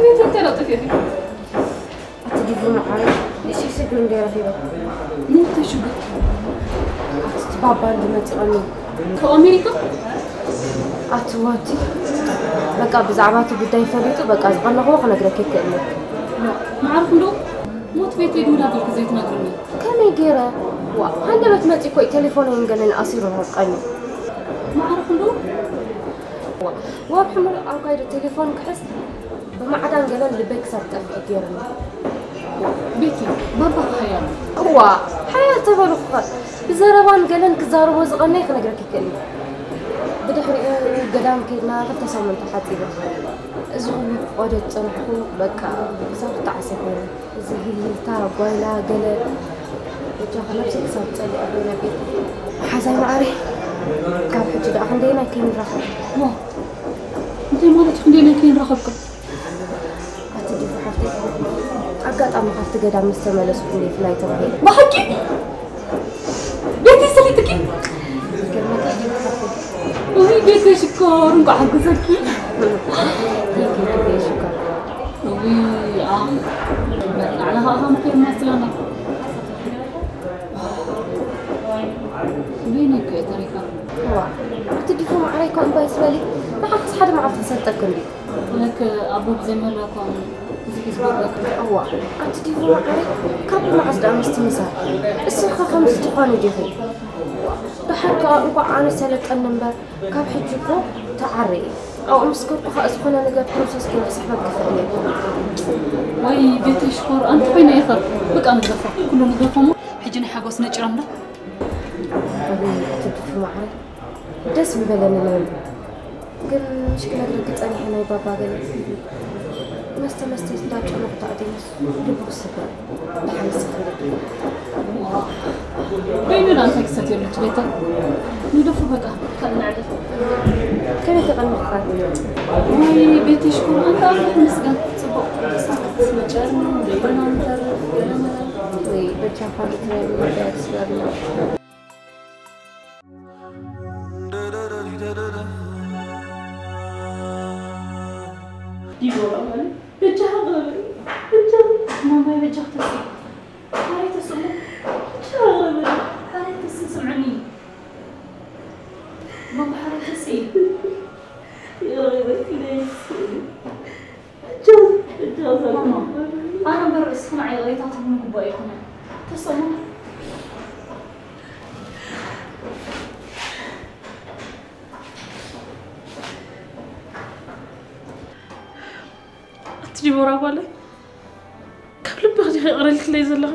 ቤት እንተ ለጥፍ እዩ። ኣቲ ዲቡ መዓረይ ንእሽተይ ሽግር እንደ ረኺበ። እንታይ ሽግር? ኣቲ ባባ እንድመፂቐኒ። ካብ ኣሜሪካ? ኣቲ ዋቲ በቃ ብዛዕባ እቲ ጉዳይ ፈሊጡ በቃ ዝቐነኽዎ ክነግረኪ ይክእል እየ። ማዕርፍ እንዶ ሞት ቤተይ ድውል ኣቢልኪ ዘይትነግርኒ? ከመይ ገይረ? ዋ ሃንደበት መፂ እኮ እዩ ቴሌፎነይን ገለን ኣሲሩ ረቀኒ። ማዕርፍ እንዶ ወርሒ ሙሉእ ኣብ ካይዶ ቴሌፎን ክሕዝ ብማዕዳን ገለን ልበይ ክሳብ ጠፍእ ገይሩኒ። ቤቲ ባባኺ ሓያል እዋ ሓያል ተበልኹኸ ብዘረባን ገለን ክዛረቦ ዝቐነይ ክነግረኪ ይክእል እየ። ብድሕሪኡ ገዳም ከይድና ክልተ ሰሙን ተሓፂበ። እዚ ኩሉ ክቆደ ዝፀናሕኩ በቃ ክሳብ ተዓሰ ኮይኑ እዚ ህልታ ጓይላ ገለ በጃኺ ነብሲ ክሳብ ዝፀልእ ኣቦይ ነቢር ሓዛይ መዓረይ ካብ ሕጂ ደኣ ክንደይናይ ከይንራኸብ ዋ እንታይ ማለት እዩ ክንደይናይ ከይንራኸብካ ኣቲ ዲፉ ሓፍተይ ኣጋጣሚ ካብቲ ገዳም ምስ ተመለስኩ እንዴ ፍላይ ተባሂለ ብሓቂ ቤተይ ሰሊጥኪ ይገርመካ ዲፉ ሓፍተይ ወይ ቤተይ ሽኮር እንኳዕ ሓገዘኪ ይገርመካ ሽኮር ወይ ኣም በቃ ንዓኻ ከም ከይመስለና በይነይ እኮ እየ ተሪፋ እዋ ኣቲ ዲፉ ማዕረይ እኮ እምባይ ዝበሊ ንዓኽስ ሓደ መዓልቲ ክሰልጠክ እንዲ ለክ ኣቦ ብዘይ መላ እኳ ብዙሕ ይዝበለክ እዋ ኣቲ ዲፉ ማዕረይ ካብ መዓስ ደኣ ምስቲ ምሳር እስኺ ከምዚ ትኾኒ ዲኺ ደሓር ከኣ እንኳዕ ኣነ ሰለጠኒ እምበር ካብ ሕጂ እኮ ተዓረ እየ ኣብኡ ምስ ከድኩ ከኣ ዝኾነ ነገር ፕሮሰስ ገይረ ክስሕበክ ይኽእል እየ ወይ ቤተይ ሽኮር ኣንቲ ኮይነ ኢኸ በቃ ንግደፎ ኩሉ ንግደፎ እሞ ሕጂ ናይ ሓጎስ ነጭረምና ኣበይ ትድፊ ማዕረ ደስ ምበለኒ ነይሩ ግን ምሽ ክነግረኪ ጸኒሐ ናይ ባባ ገለ መስተ መስተ እንዳጨመርኩ ተኣትየስ ልቡ ክስበር ደሓን ይስፈለኒ በይኑ ዳ እንታይ ክሰትየሉ ትቤታ ንደፉ በቃ ካልእ ንዕለፍ ከመይ ተቐኒኽካ ወይ ቤቲ ሽኩር ኣንታ ኣምላኽ ይመስገን ጽቡቕ መጨር በይና ንተርፍ ገለ መለ ወይ በጃኻ ክትረብ ገለ ትስበር ዲቦራ ማለት በጃኻ ቅረበኒ በጃኻ ማማይ በጃኻ ተስኢ ሓረይ ተስኡ በጃኻ ቅረበኒ ሓረይ ተስኢ ስምዕኒ ማማ ሓረይ ተስኢ ይቕረ ይበልኪ ናይ ተስኡ በጃኻ በጃኻ ማማ ኣነ እምበር እስኺ ንዓይ ይቕሬታ ትብሉኒ ግቡእ ኣይኮነን ተስኡ ኣቲ ዲቦራ ጓለይ ካብ ልብኺ ዲኺ ይቕረ ኢልክለይ ዘለኺ?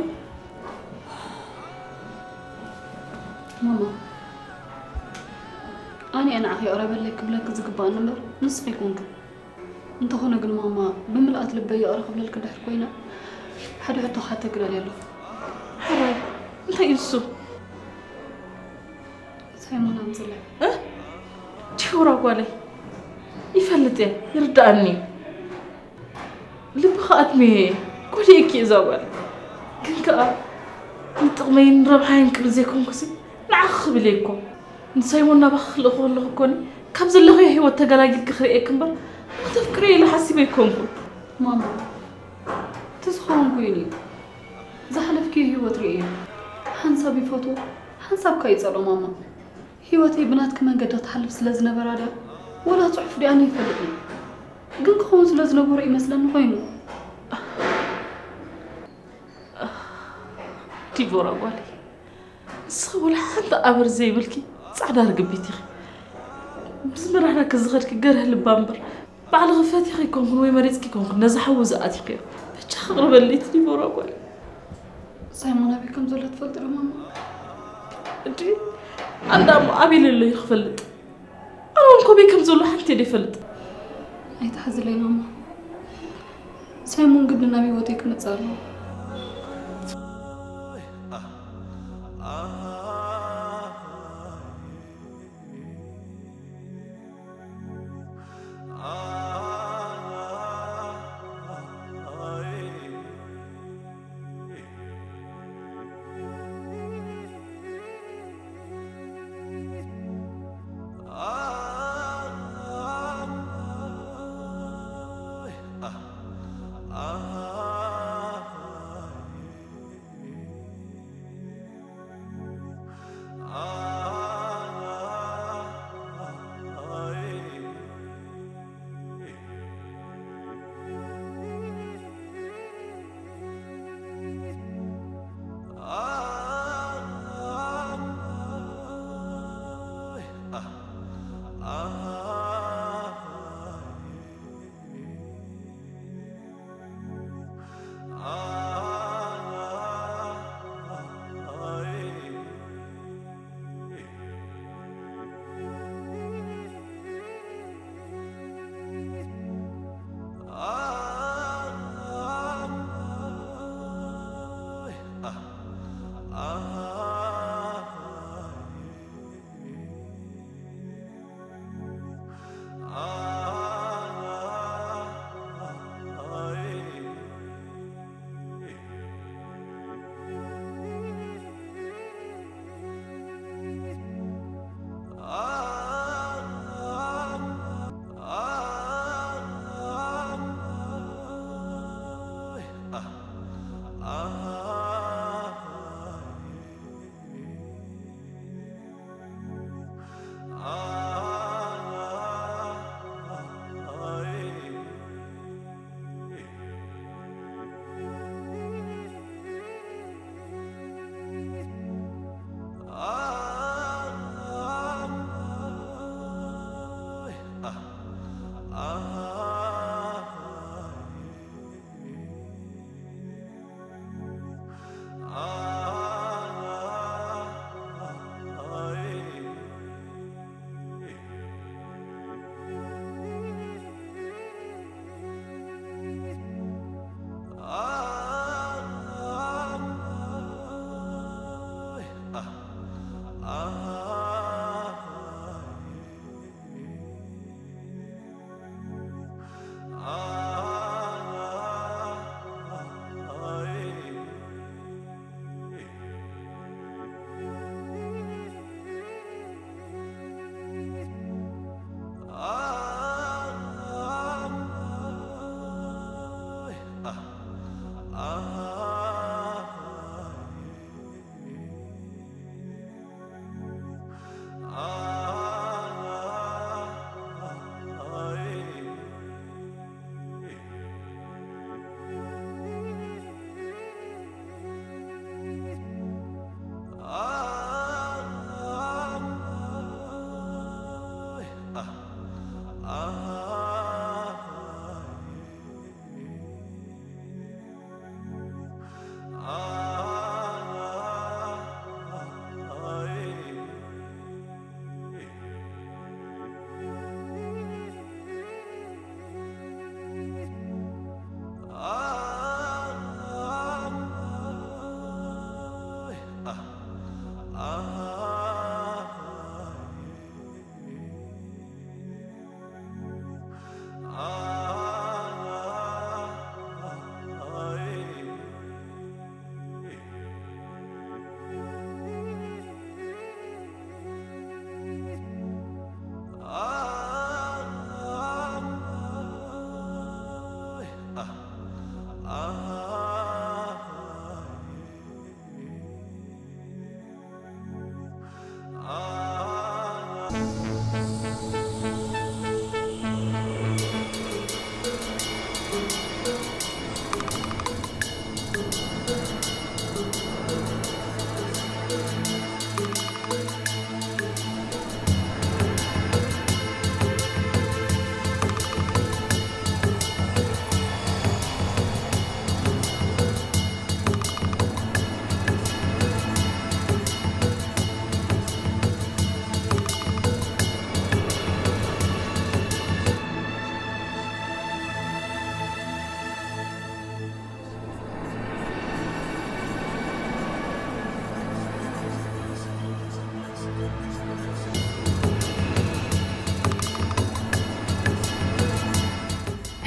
ማማ ኣነ እየ ንዓኺ ይቕረ በለይ ክብለኪ ዝግባኣኒ እምበር ንስኺ ኣይኮንክን። እንተኾነ ግን ማማ ብምልኣት ልበይ ይቕረ ክብለልኪ እንድሕር ኮይነ ሓደ ሕቶ ክሓተኪ ደልየ ኣለኹ። ሕራይ እንታይ እዩ ንሱ? ሳይሞን ኣምፅለይ። እ? ዲቦራ ጓለይ ይፈልጥ እየ ይርድኣኒ እዩ። ልብኺ ኣድምየ እየ ጎዲኤኪ እየ እዛ ጓል። ግን ከኣ ንጥቕመይን ንረብሓይን ክብል ዘይኮንኩሲ ንዓኺ ክብል እየ እኮ። ንሳይሞን ናባኺ ክልእኮ ከለኹ እኮኒ ካብ ዘለኽዮ ህይወት ተገላጊልኪ ክርእየኪ እምበር ንኽተፍቅርዮ ኢለ ሓሲበ ኣይኮንኩን። ማማ፣ እቲ ዝኸውን ኮይኑ እዩ። ዝሓለፍክዮ ህይወት ርእየዮ። ሓንሳብ ይፈትዎ፣ ሓንሳብ ከኣ ይጸልኦ ማማ። ህይወተይ ብናትኪ መንገዲ ክትሓልፍ ስለ ዝነበራ ድያ? ወላ ጽሑፍ ድያ? ኣነ ኣይፈልጥን። ግን ክኸውን ስለ ዝነበሮ እዩ መስለኒ ኮይኑ። ዲቦራ ጓለይ፣ ንስኺ ወላ ሓንቲ ኣበር ዘይብልኪ ጻዕዳ ርግቢት ኢኺ። ምስ መራሕና ክዝኸድኪ ገርህ ልባ እምበር፣ ባዕልኺ ፈቲኺ ኣይኮንኩን ወይ መሪጽኪ ኣይኮንኩን ነዚ ሓዊ ዝኣቲኽዮ። በጃኺ ኣቕርበለይ እቲ ዲቦራ ጓለይ። ሳይሞን ኣበይ ከም ዘሎ ትፈልጢ ዶ ማማ? እንዲ ኣንዳ እሞ ኣበይ ለሎ እዩ ክፈልጥ? ኣነ እውን ኮበይ ከም ዘሎ ሓንቲ እየ ዘይፈልጥ። ኣይትሓዝለይ ማማ። ሳይሞን ግድን ናብ ህይወተይ ክመጽእ ኣለዎ።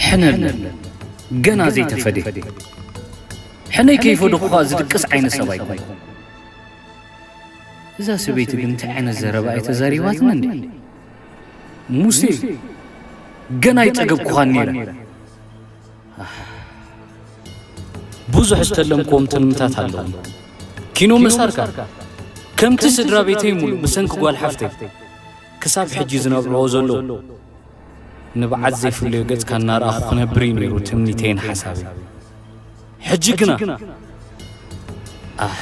ሕነ ኣሎ፣ ገና ዘይተፈደ። ሕነይ ከይፈደኹኻ ዝድቅስ ዓይነት ሰብ ኣይኮንኩን። እዛ ሰበይቲ ግን እንታይ ዓይነት ዘረባ እያ ተዛሪባትና እንዴ? ሙሴ፣ ገና ኣይጸገብኩኻን ነይረ። ብዙሕ ዝተለምክዎም ትልምታት ኣለዉ። ኪኖ ምእሳርካ፣ ከምቲ ስድራ ቤተይ ሙሉ ብሰንኪ ጓል ሓፍተይ ክሳብ ሕጂ ዝነብዕዎ ዘለዉ፣ ንብዓት ዘይፍለዮ ገጽካ እናረኣኹ ክነብር እዩ ነይሩ ትምኒተይን ሓሳበይ። ሕጂ ግና፣ ኣህ፣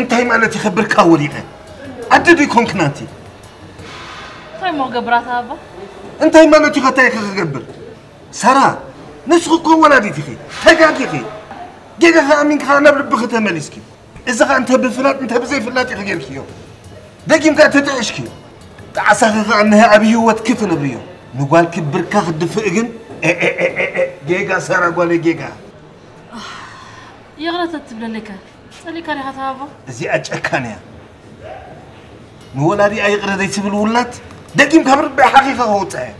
እንታይ ማለት ይኸብርካ ወዲቐ? ኣደ ዶ ይኮንክና ኣንቲ? እንታይ እሞ ክገብር ኣታ ኣባ? እንታይ ማለት እዩ ከታይ ክገብር? ሳራ፣ ንስኺ እኮ ወላዲት ኢኺ፣ ተጋጊኺ። ጌጋኺ ኣሚንኪ ኸዓ ናብ ልብኺ ተመሊስኪ። እዚ ኸዓ እንተ ብፍላጥ እንተ ብዘይፍላጥ ኢኺ ጌርክዮ። ደጊምካ ተጥዕሽኪ። ጣዕሳኺ ኸዓ እነሀ ኣብ ህይወትኪ ትነብርዮ። ንጓልኪ ብርካ ክትድፍእ ግን፣ ኤ፣ ኤ፣ ጌጋ ሳራ ጓለይ ጌጋ። ይቕረ ተትብለለይ ከ ጸሊእካ ዲኻ ተባባ? እዚኣ ጨካን እያ። ንወላዲኣ ይቕረ ዘይትብል ውላድ ደጊም ካብ ርቢ ሓኺኻ ከውፅኣ እያ።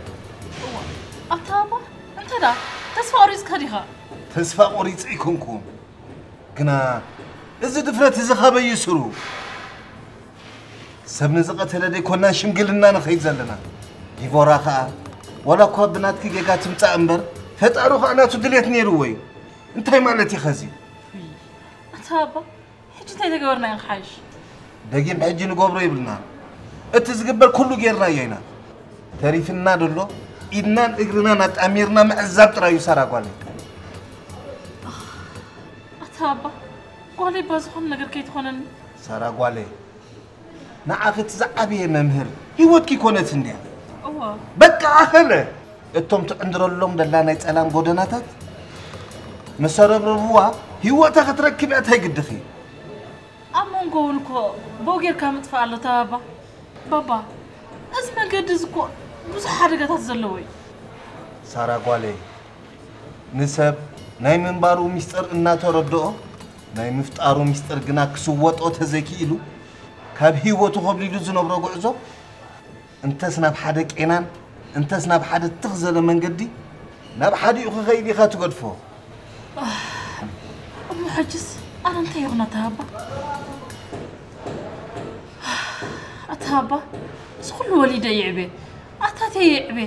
ኣታ ኣባ እንታይ ደኣ ተስፋ ቆሪጽካ ዲኻ? ተስፋ ቆሪጸ ኣይኮንኩን፣ ግና እዚ ድፍረት እዚ ካበይ ይስሩ? ሰብ ንዝቐተለ ደይኮና ሽምግልና ንኸይድ ዘለና። ዲቮራ ኸኣ ዋላ እኳ ብናትኪ ጌጋ ትምጻእ እምበር ፈጣሩ ኸኣ ናቱ ድልየት ነይርዎ እዩ። እንታይ ማለት እዩ ኸዚ? ኣታ ኣባ ሕጂ እንታይ ተገበርና ኢና ክሓይሽ? ደጊም ሕጂ ንገብሮ ይብልና። እቲ ዝግበር ኩሉ ጌርናዮ ኢና። ተሪፍና ደሎ ኢድናን እግርናን ኣጣሚርና ምዕዛብ ጥራይ እዩ ሳራ ጓለይ። ኣታ ኣባ ጓለይ እባ ዝኾነ ነገር ከይትኾነኒ። ሳራ ጓለይ ንዓኺ እቲ ዝዓበየ መምህር ህይወትኪ ኮነት እንድያ። እወ። በቃ ኣኸለ። እቶም ትዕንድረሎም ደላ ናይ ጸላም ጎደናታት መሰረብረብዋ ህይወታ ክትረክብ እያ እንታይ ግድኺ። ኣብ መንጎ እውን እኮ በው ጌርካ ምጥፋእ ኣሎ ተባባ። ባባ እዚ መንገዲ እዚ እኮ ብዙሕ ሓደጋታት ዘለዎ እዩ። ሳራ ጓለይ ንሰብ ናይ ምንባሩ ሚስጥር እናተረድኦ ናይ ምፍጣሩ ሚስጥር ግና ክስወጦ ተዘይክኢሉ ካብ ህይወቱ ኮብሊሉ ዝነብሮ ጉዕዞ እንተስ ናብ ሓደ ቄናን እንተስ ናብ ሓደ ትኽ ዘለ መንገዲ ናብ ሓዲኡ ክኸይድ ኢኻ ትገድፎ። እሞ ሕጅስ ኣነ እንታይ ይኹን ኣተሃባ? ኣተሃባ እዚ ኩሉ ወሊደ ይዕቤ ኣታተይ ይዕቤ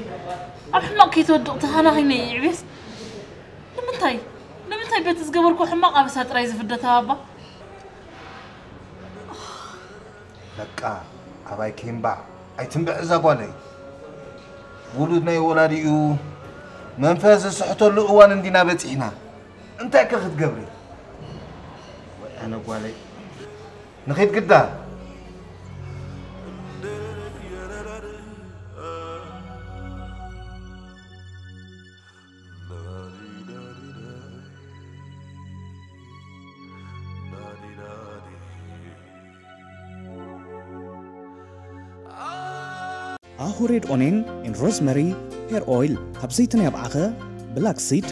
ኣብ ሕማቕ ከይትወድቕ ተኻናኺነ ይዕቤስ ንምንታይ ንምንታይ በቲ ዝገበርኩ ሕማቕ ኣበሳ ጥራይ ዝፍደ ተሃባ? በቃ ኣባይ ኬምባ ኣይትንብዕ እዛ ጓለይ። ውሉድ ናይ ወላዲኡ መንፈስ ዝስሕተሉ እዋን እንዲና በጺሕና። እንታይ ከ ክትገብሪ? ወይ ኣነ ጓለይ ንኺድ ግዳ። ኣሁ ሬድ ኦኔን ኤን ሮዝመሪ ሄር ኦይል ካብ ዘይቲ ናይ ኣብዓኸ ብላክ ሲድ፣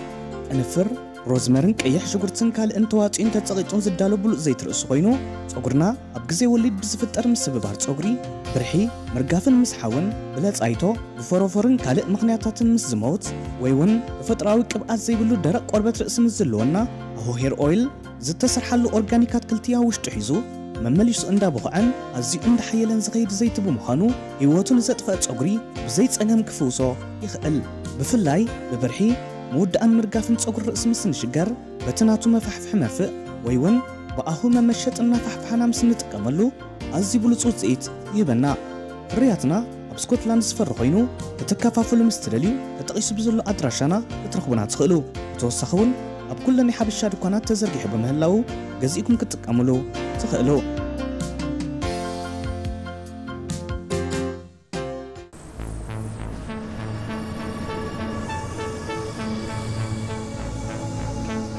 ቅንፍር፣ ሮዝመርን ቀይሕ ሽጉርትን ካልእን ተዋፂኡን ተፀቒጡን ዝዳሎ ብሉፅ ዘይቲ ርእሲ ኮይኑ ፀጉርና ኣብ ግዜ ወሊድ ብዝፍጠር ምስብባር ፀጉሪ፣ ብርሒ፣ ምርጋፍን ምስሓውን፣ ብለፃይቶ፣ ብፎሮፎርን ካልእ ምኽንያታትን ምስ ዝመውት ወይ እውን ተፈጥሮኣዊ ቅብኣት ዘይብሉ ደረቕ ቆርበት ርእሲ ምስ ዝህልወና ኣሁ ሄር ኦይል ዝተሰርሓሉ ኦርጋኒክ ኣትክልቲ ኣብ ውሽጡ ሒዙ መመሊሱ እንዳቦኽዐን ኣዝዩ እንዳሓየለን ዝኸይድ ዘይቲ ብምዃኑ ህይወቱ ንዘጥፈአ ጸጉሪ ብዘይ ጸገም ክፍውሶ ይኽእል። ብፍላይ ብብርሒ ምውዳእን ምርጋፍን ጸጉሪ ርእሲ ምስ ንሽገር በቲ ናቱ መፋሕፍሒ መርፍእ ወይ እውን ብኣሁ መመሸጥን እናፋሕፋሕና ምስ ንጥቀመሉ ኣዝዩ ብሉጽ ውጽኢት ይህበና። ፍርያትና ኣብ ስኮትላንድ ዝፈሪ ኮይኑ ክትከፋፈሉ ምስ ትደልዩ ተጠቒሱ ብዘሎ ኣድራሻና ክትረኽቡና ትኽእሉ። ብተወሳኺ እውን ኣብ ኩለን ናይ ሓበሻ ድኳናት ተዘርጊሑ ብምህላዉ ገዚእኩም ክትጥቀምሉ ትኽእሉ።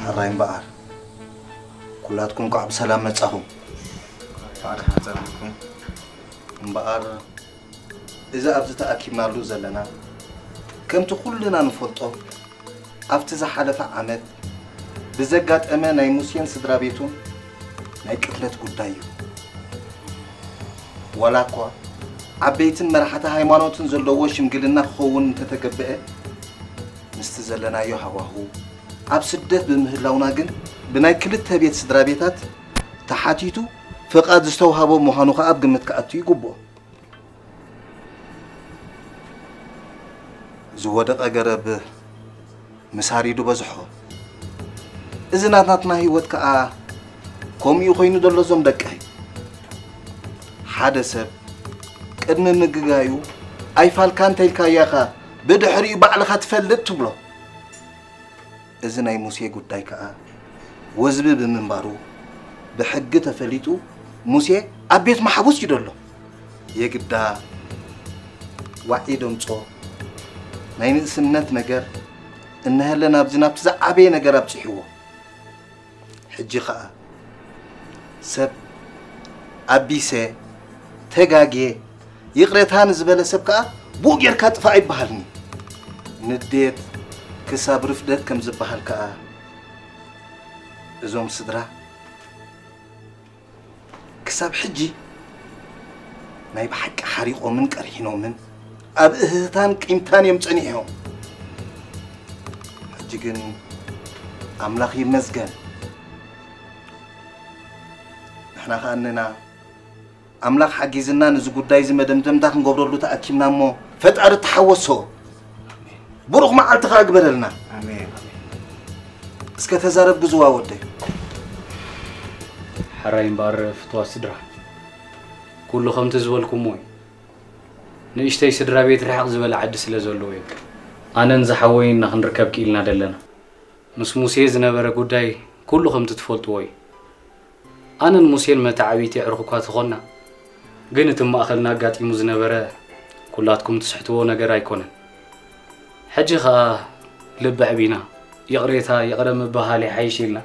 ሕራይ እምበኣር ኩላትኩም እንኳዕ ብሰላም መጻኹም። እንኳዕ ደሓን ጸናሕኩም። እምበኣር እዚ ኣብዚ ተኣኪብናሉ ዘለና ከምቲ ኩልና ንፈልጦ ኣብቲ ዝሓለፈ ዓመት ብዘጋጠመ ናይ ሙሴን ስድራ ቤቱን ናይ ቅትለት ጉዳይ እዩ። ዋላ እኳ ዓበይትን መራሕቲ ሃይማኖትን ዘለዎ ሽምግልና ክኸውን እንተተገብአ ምስቲ ዘለናዮ ሃዋሁ ኣብ ስደት ብምህላውና ግን ብናይ ክልተ ቤት ስድራ ቤታት ተሓቲቱ ፍቓድ ዝተውሃቦ ምዃኑ ከኣ ኣብ ግምት ክኣቱ ይግብኦ። ዝወደቐ ገረብ ምስ ሃሪዱ በዝሖ። እዚ ናትናትና ህይወት ከኣ ከምኡ ኮይኑ ዘሎ እዞም ደቀይ። ሓደ ሰብ ቅድሚ ምግጋዩ ኣይፋልካ እንተኢልካያ ኢኻ ብድሕሪኡ ባዕልኻ ትፈልጥ ትብሎ። እዚ ናይ ሙሴ ጉዳይ ከኣ ወዝቢ ብምንባሩ ብሕጊ ተፈሊጡ ሙሴ ኣብ ቤት ማሕቡስ እዩ ዘሎ። የግዳ ዋዒ ደምጾ ናይ ንእስነት ነገር እነሀለ ናብዚ ናብቲ ዝዓበየ ነገር ኣብፂሕዎ። ሕጂ ኸኣ ሰብ ኣቢሰ፣ ተጋግየ፣ ይቕሬታ ንዝበለ ሰብ ከኣ ብኡ ጌርካ ጥፋእ ኣይበሃልኒ። ንዴት ክሳብ ርፍደት ከም ዝበሃል ከኣ እዞም ስድራ ክሳብ ሕጂ ናይ ብሓቂ ሓሪቖምን ቀርሒኖምን ኣብ እህህታን ቂምታን እዮም ጸኒሖም። ሕጂ ግን ኣምላኽ ይመስገን፣ ንሕና ከኣ እነና ኣምላኽ ሓጊዝና ነዚ ጉዳይ እዚ መደምደምታ ክንገብረሉ ተኣኪብና እሞ ፈጣሪ ተሓወሶ። ብሩኽ መዓልቲ ከኣ ግበረልና። ኣሜን። እስከ ተዛረብ ግዝዋ ወደይ። ሕራይ እምበኣር ፍትዋት ስድራ፣ ኩሉ ከምቲ ዝበልኩሞ እዩ። ንእሽተይ ስድራ ቤት ርሕቕ ዝበለ ዓዲ ስለ ዘለዎ እዩ ኣነን ዝሓወይን ኢና ክንርከብ ክኢልና ደለና። ምስ ሙሴ ዝነበረ ጉዳይ ኩሉ ከምቲ ትፈልጥዎ እዩ። ኣነን ሙሴን መተዓብይቲ የዕሩኽ እኳ ተኾንና፣ ግን እቲ ማእኸልና ኣጋጢሙ ዝነበረ ኩላትኩም ትስሕትዎ ነገር ኣይኮነን። ሕጂ ኸኣ ልቢ ኣዕቢና ይቕሬታ ይቕረ ምብሃል ይሓይሽ ኢልና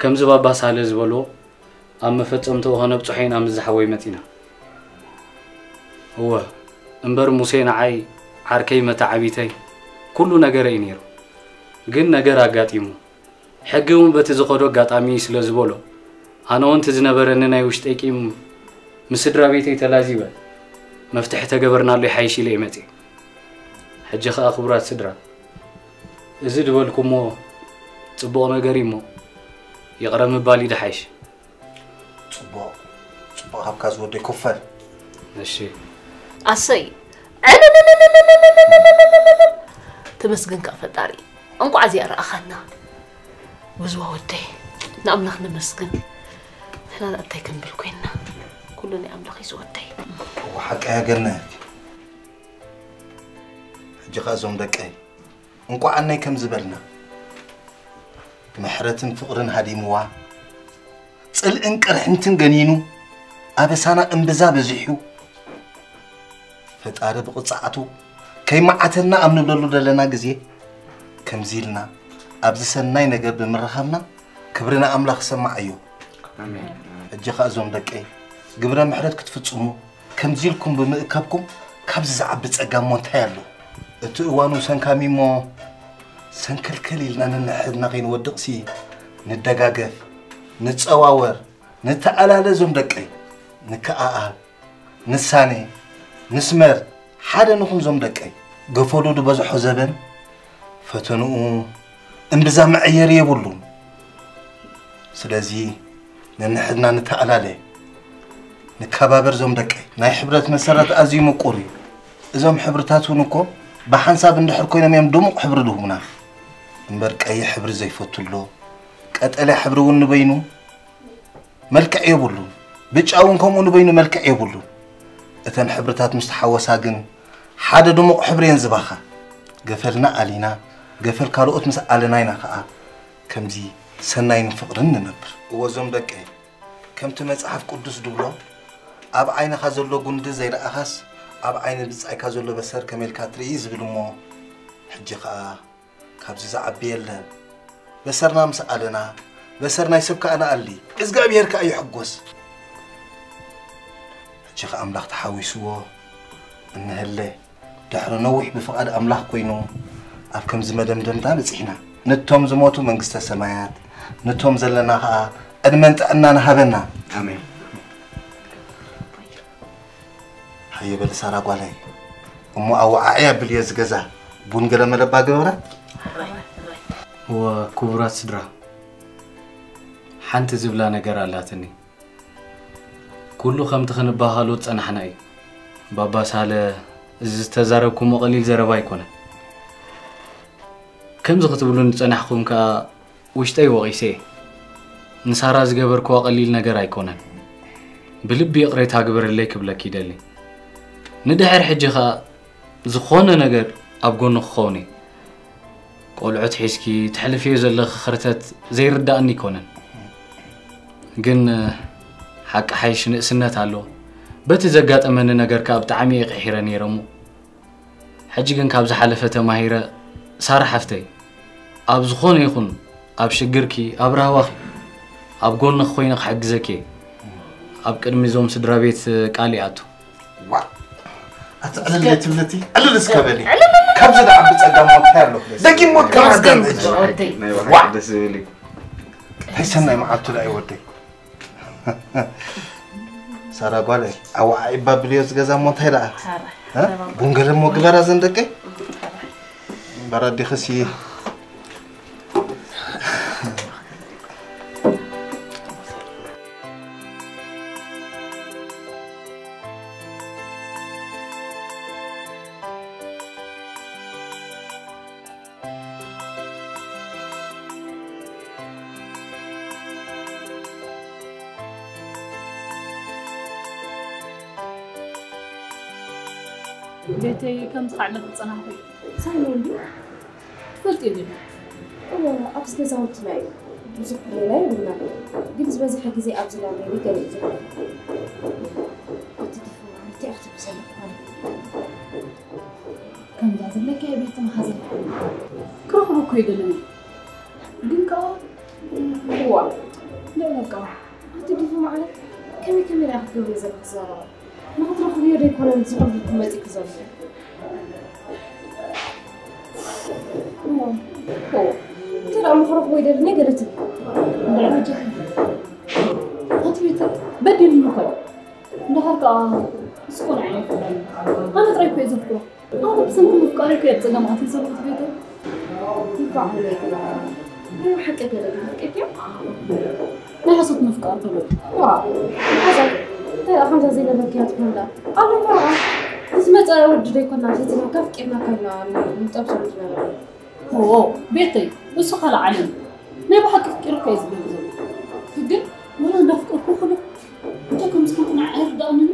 ከምዚ ባባ ሳለ ዝበልዎ ኣብ መፈጸምትኡ ኸነብጽሖ ኢና ምስ ዝሓወይ መጺና። እወ እምበር ሙሴ ንዓይ ዓርከይ መተዓቢተይ ኩሉ ነገረይ እዩ ነይሩ። ግን ነገር ኣጋጢሙ ሕጊ እውን በቲ ዝኸዶ ኣጋጣሚ ስለ ዝበሎ ኣነ እውን እቲ ዝነበረኒ ናይ ውሽጠይ ቂም ምስ ስድራ ቤተይ ተላዚበ መፍትሒ ተገበርናሉ ይሓይሽ ኢለ እየ መፅየ። ሕጂ ኸዓ ክቡራት ስድራ እዚ ዝበልኩሞ ፅቡቕ ነገር እዩ እሞ ይቕረ ምባል እዩ ድሓይሽ። ፅቡቕ ፅቡቕ ሃብካ ዝወደይ ኮፈል። እሺ ኣሰይ ተመስገን ከዓ ፈጣሪ እንኳዕ እዚኣ ረኣኻና። ብዙዋ ወደይ ንኣምላኽ ነመስግን። ንሕና እንታይ ክንብል ኮይንና? ኩሉ ናይ ኣምላኽ እዩ ዝወደይ። እወ ሓቀያ ገነት። ሕጂ ኸዓ እዞም ደቀይ እንቋዕ ኣነይ ከም ዝበልና ምሕረትን ፍቕርን ሃዲምዋ ጽልእን ቅርሕንትን ገኒኑ ኣበሳና እምብዛ በዚሑ ፈጣሪ ብቕጻዕቱ ከይመዓተና ኣብ ንብለሉ ዘለና ግዜ ከምዚ ኢልና ኣብዚ ሰናይ ነገር ብምርኻብና ክብሪ ንኣምላኽ ይሰማዓዮ። ሕጂ ኸኣ እዞም ደቀይ ግብረ ምሕረት ክትፍጽሙ ከምዚ ኢልኩም ብምእካብኩም ካብዚ ዝዓቢ ጸጋ እሞ እንታይ ኣሎ? እቲ እዋን ውሰንካሚ እሞ ሰንከልከል ኢልና ነንሕድና ከይንወድቕሲ ንደጋገፍ፣ ንጸዋወር፣ ንተኣላለ እዞም ደቀይ። ንከኣኣል፣ ንሳነ፣ ንስመር፣ ሓደ ንኹን እዞም ደቀይ። ገፈሉ ዝበዝሖ ዘበን ፈተንኡ እምብዛ መዐየሪ የብሉን። ስለዚ ነንሕድና ንተኣላለ፣ ንከባበር እዞም ደቀይ። ናይ ሕብረት መሰረት ኣዝዩ ምቁር እዩ። እዞም ሕብርታት እውን እኮ ብሓንሳብ እንድሕር ኮይኖም እዮም ድሙቕ ሕብሪ ዝህቡና። እምበር ቀይሕ ሕብሪ ዘይፈቱ ኣሎ። ቀጠልያ ሕብሪ እውን ንበይኑ መልክዕ የብሉን። ብጫ እውን ከምኡ ንበይኑ መልክዕ የብሉን። እተን ሕብርታት ምስ ተሓወሳ ግን ሓደ ድሙቕ ሕብሪ እየን ዝባኻ። ገፈልና ኣሊና፣ ገፈል ካልኦት ምስ ኣለና ኢና ኸዓ ከምዚ ሰናይን ፍቕርን ንነብር። እወ እዞም ደቀይ፣ ከምቲ መጽሓፍ ቅዱስ ድብሎ፣ ኣብ ዓይንኻ ዘሎ ጉንዲ ዘይረኣኻስ ኣብ ዓይኒ ብጻይካ ዘሎ በሰር ከመይ ኢልካ ትርኢ ዝብል እሞ፣ ሕጂ ኸኣ ካብዚ ዝዓቢ የለን። በሰርና ምስ ኣለና፣ በሰር ናይ ሰብ ከኣ ንኣሊ፣ እግዚኣብሄር ከኣ ይሕጎስ። ሕጂ ኸኣ ኣምላኽ ተሓዊስዎ እንሀለ፣ ድሕሪ ነዊሕ ብፍቓድ ኣምላኽ ኮይኑ ኣብ ከምዚ መደምደምታ በጺሕና። ነቶም ዝሞቱ መንግስተ ሰማያት፣ ነቶም ዘለና ኸኣ ዕድመን ጥዕናን ሃበና። ኣሜን። ሃየ በሊ ሳራ ጓለይ፣ እሞ ኣወዓዒ ኣብልዮ እዚ ገዛ፣ ቡን ገለ መለባ ግበራ። እወ ክቡራት ስድራ፣ ሓንቲ ዝብላ ነገር ኣላትኒ። ኩሉ ከምቲ ክንበሃሃሎ ዝጸናሕና እዩ። ባባ ሳለ፣ እዚ ዝተዛረብኩሞ ቀሊል ዘረባ ኣይኮነን። ከምዚ ክትብሉኒ ዝጸናሕኩም ከኣ ውሽጠይ ወቒሰ እየ። ንሳራ ዝገበርክዋ ቀሊል ነገር ኣይኮነን። ብልቢ ይቕሬታ ግበርለይ ክብለኪ ይደሊ። ንድሕር ሕጂ ኸኣ ዝኾነ ነገር ኣብ ጎኒ ክኸውን እየ። ቆልዑት ሒዝኪ ተሕልፍዮ ዘለኺ ኽርተት ዘይርዳእኒ ኣይኮነን። ግን ሓቂ ሓይሽ ንእስነት ኣሎ። በቲ ዘጋጠመኒ ነገር ከኣ ብጣዕሚ እየ ቅሒረ ነይረ እሞ፣ ሕጂ ግን ካብ ዝሓለፈ ተማሂረ፣ ሳራ ሓፍተይ፣ ኣብ ዝኾነ ይኹን፣ ኣብ ሽግርኪ፣ ኣብ ራህዋኺ፣ ኣብ ጎንኺ ኮይነ ክሕግዘኪ እየ። ኣብ ቅድሚ እዞም ስድራ ቤት ቃል ይኣቱ። ዋ! ኣቲ ዕልል ትብልቲ? ዕልል እስከ በሊ። ካብዚ ደኣ ብጸጋም ሞት ኣሎ። ደጊም ሞት ከማን ደስ ዝብል እዩ። እንታይ ሰናይ መዓልቱ ደኣ ይወደይ። ሳራ ጓለይ፣ ኣዋዓ ይባብልዮ ዝገዛ እሞ እንታይ ደኣ? እ? ቡን ገለ እሞ ግበራ ዘን ደቀይ። በራ ዲኽሲ። ቤተይ ከም ዝኸዕለት ዝጸናሕኩ እዩ። ሳይሞን ድዩ? ትፈልጥዮ ዶ? እወ፣ ኣብዚ ገዛውትና እዩ። ብዙሕ ሌላ የብልና። ግን ዝበዝሐ ግዜ ኣብዚ ላይብረሪ ገለ እዩ ዝውዕል። እቲ ድፉ ማለት እያ ክትብል ዘለኹ ማለት እዩ። ከምዛ ዘለኪ ቤት መሓዘን ክረኽቦ እኮ ይደልን እዩ። ግን ከኣ እዋ፣ ለ በቃ፣ እቲ ድፉ ማለት ከመይ ከመይ ደኣ ክትገብሪ ዘለኺ ዘረባ? ንኽትረኽብዮ ዶ ኣይኮነን ዝኹሉ መጺእኪ ዘሎ? እሞ፣ እሞ፣ እንተ ደኣ ምኽረኽቦ ይደሊ ገለ ትብል። እንድዒ በጃኺ። ኣቲ ቤተይ፣ በዲሉኒ እኮ እዩ። እንድሕር ከኣ ንሱ እኮ ንዓይ ኣይፈትወንን። ኣነ ጥራይ እኮ እየ ዘፍቅሮ። ኣነ ብሰንኪ ምፍቃረይ እኮ እየ ኣብ ጸገም ኣትየ ዘለኹ ቤተይ። ይባዓል ወይ ግዳ። ናይ ሓቂ ገለ ግን ኣፍቂርክዮ? ናይ ሓሶት ምፍቃር ተሎ። ዋ፣ ሓሶት። እንታይ ደኣ ከምዛ ዘይነበርክያ ትኾን ደኣ? ኣብ መርዓ ንዝመጸ ወዲ ዶ ኣይኮና ፈቲናካ ኣፍቂርናካ ኢልና ንጠብሶ ዝነበረ? ኦ፣ ቤተይ፣ እሱ ካልእ ዓለም። ናይ ብሓቂ ኣፍቂሩካ እዩ ዝብል ዘሎ። ግን ወላ እንዳፍቀርኩ ከሎ እንታይ ከም ዝኾንኩ ንዓይ ኣይርድኣንን።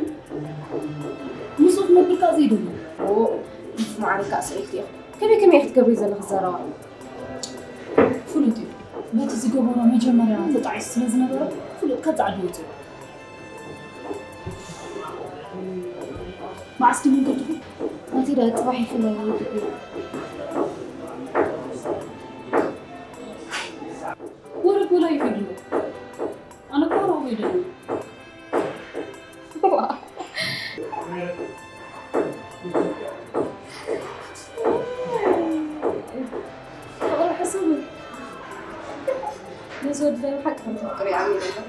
ምስኡ ክነብር ከኣ ዘይደሊ። ኦ፣ ምስ ማዕረ ከኣ ስእልቲ ኢኺ። ከመይ ከመይ ኢኺ ትገብሪ ዘለኺ ዘረባ? ፍሉጥ እዩ። በቲ ዝገበሮ መጀመርያ ተጣዒሱ ስለ ዝነበረ ፍሉጥ ከጻዕድ ወጺኡ። መዓስ ድዩ መንገድኹም? ናተይ ደኣ ጽባሕ ይፍለ እዩ ድዩ? ወረድ ወላ ይኸይድ ኣሎ። ኣነ እኮ ረቡዕ ይደሊ። ፍቕሪ ሕሱም እዩ። ነዚ ወዲ ናይ ብሓቂ ከም ተፍቅሪ ኣሚነ ኣለኹ።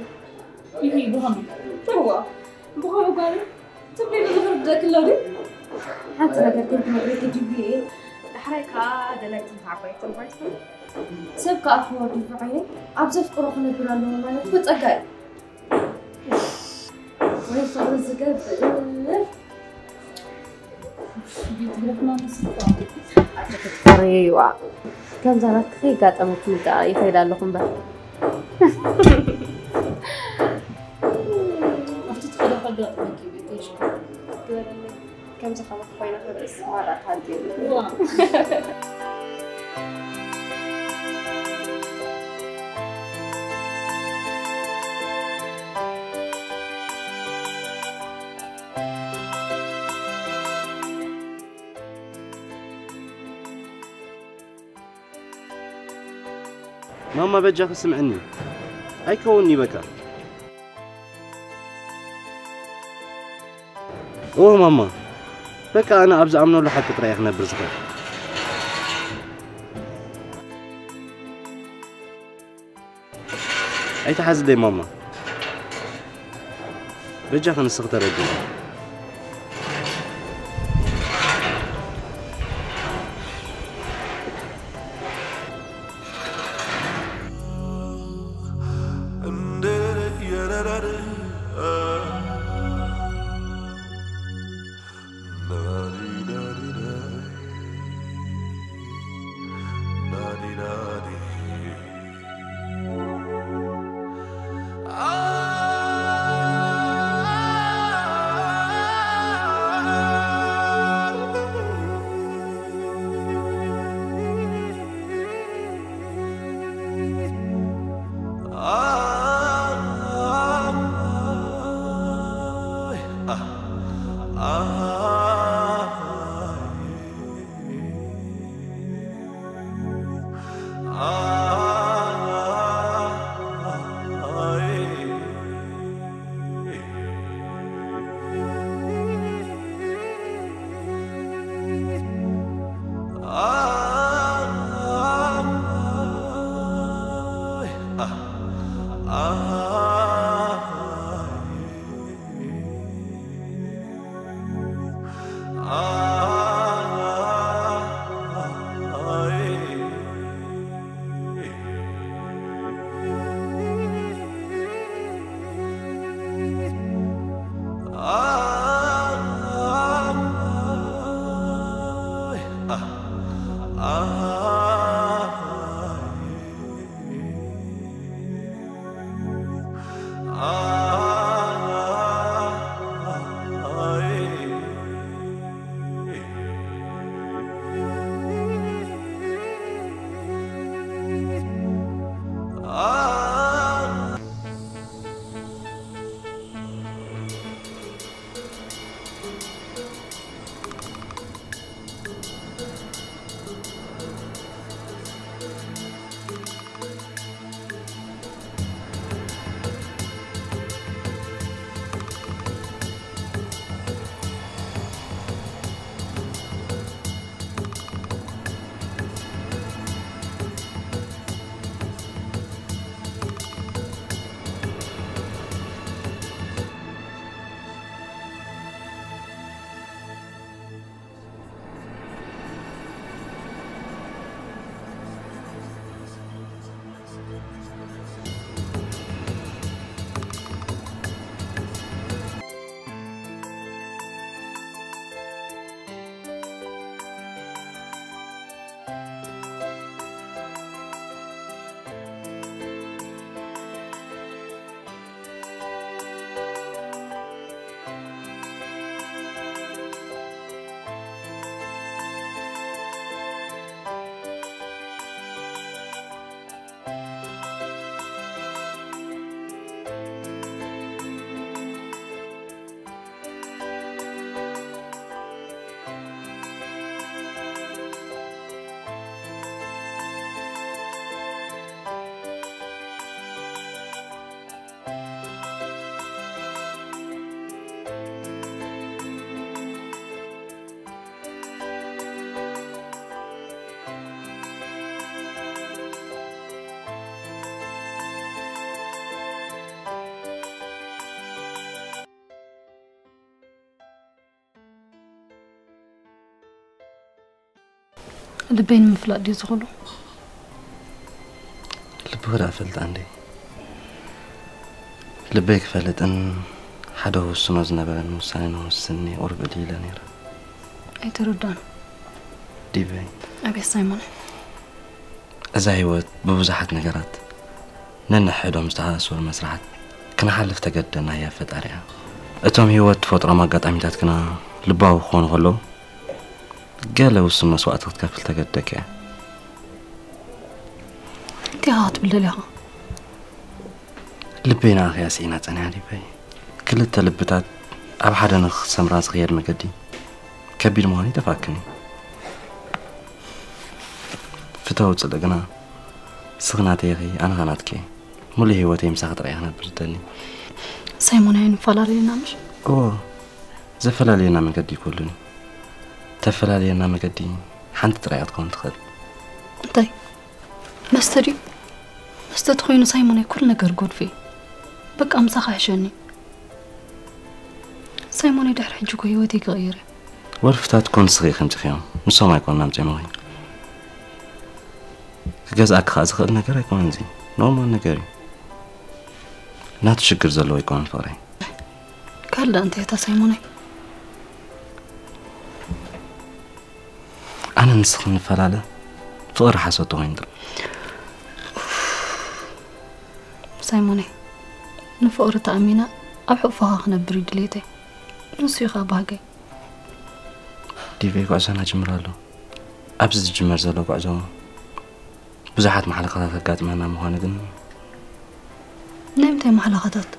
ይሂ፣ ብኸመይ? እዋ፣ ብኸመይ ጓል ትብሊ ኢሉ ዝርደእኪ ኣሎ ድዩ? ሓንቲ ነገር ግን ክነግረኪ ድዩ እየ። ዳሕራይ ከኣ ደላይ ትምታዕ ኮይትም ኮይትም። ሰብ ከኣ ክወዱ ብዓይነይ ኣብ ዘፍቅሮ ክነብር ኣለዎ ማለት እኮ ጸጋ እዩ። ወይ ፍቕሪ ዝገብር። ቤት ግደፍና ንስፋ። ኣቲ ክትፈርይዋ። ከምዛ ናትኪ ከይጋጠመትኒ ደኣ ይኸይድ ኣለኹ እምበር። ኣብቲ ትኸዶ ከጋጥመኪ ቤተይ ሽኮር። ግበረለይ። ከምዚ ከማኺ ኮይነ ክርእስ ማራ ተሃንጥየ። ዋ። ማማ በጃኺ ስምዕኒ። ኣይከውን ይበቃ። እወ ማማ፣ በቃ ኣነ ኣብ ዝኣምነሉ ሓቂ ጥራይ እየ ክነብር ዝኽእል። ኣይትሓዝለይ ማማ። በጃኺ ንስኺ ተረድኢ። ልበይ ንምፍላጥ ድዩ ዝኽእሉ? ልብኺ ደኣ ፈልጣ እንዴ? ልበይ ክፈልጥን ሓደ ክውስኖ ዝነበረኒ ውሳኔ ንክውስን እየ ቁርብ ዕድል ኢለ ነይረ። ኣይተረዳን። ዲበይ? ኣቤት ሳይሞን። እዛ ህይወት ብብዙሓት ነገራት ነንሕዶም ዝተኣሳሰሩ መስርሓት ክንሓልፍ ተገደና እያ ፈጣሪኣ። እቶም ህይወት ትፈጥሮም ኣጋጣሚታት ግና ልባዊ ክኾኑ ከለዉ ገለ ውሱን መስዋእቲ ክትከፍል ተገደካ እያ። እንታይ ኢኻ ክትብል ደሊኻ? ልበይ ንኣኺ እያ ስኢና ጸኒሓ ዲበይ? ክልተ ልብታት ኣብ ሓደ ንኽሰምራ ዝኽየድ መገዲ ከቢድ ምዃኑ ይጠፍኣክን እዩ። ፍተው ጽልእ ግና፣ ንስኺ ናተይ ኢኺ፣ ኣነ ኸኣ ናትኪ እየ። ሙሉእ ህይወተይ ምሳኺ ጥራይ እየ ክነብር ዝደሊ። ሳይሞን፣ ኣይንፈላለየና ምሽ? እዎ፣ ዘፈላለየና መገዲ ኣይኮሉን እዩ። ተፈላለየና መገዲ ሓንቲ ጥራይ እያ ክትከውን ትኽእል። እንታይ? መስተ ድዩ? መስተ ተኾይኑ ሳይሞነይ ኩሉ ነገር ጎድፊ። በቃ ምሳኻ ይሕሸኒ። ሳይሞነይ ድሕሪ ሕጂ እኮ ህይወተይ ክቕይር እየ። ወልፍታት እኮ ንስኺ ኢኺ ኣምጺኽዮም። ንሶም ኣይኮኑን ኣምጺኦምኺ። ክገዝኣኪ ከኣ ዝኽእል ነገር ኣይኮነን እዚ። ኖርማል ነገር እዩ። ናቱ ሽግር ዘለዎ ኣይኮነን ፍቕረይ። ካልእ ደኣ እንታይ እታ ሳይሞነይ? ኣነ ንስኺ ንፈላለ ፍቕሪ ሓሶት ተኾይኑ ጥራይ። ሳይሞነይ፣ ንፍቕሪ ተኣሚና ኣብ ሕቑፍኻ ክነብር እዩ ድሌተይ። ንሱ እዩ ኸኣ ባህገይ። ዲቨይ፣ ጉዕዞና ጅምር ኣሎ። ኣብዚ ዝጅመር ዘሎ ጉዕዞ ብዙሓት ማሕለኻታት ከጋጥመና ምዃኑ ግን ናይ ምንታይ ማሕለኻታት?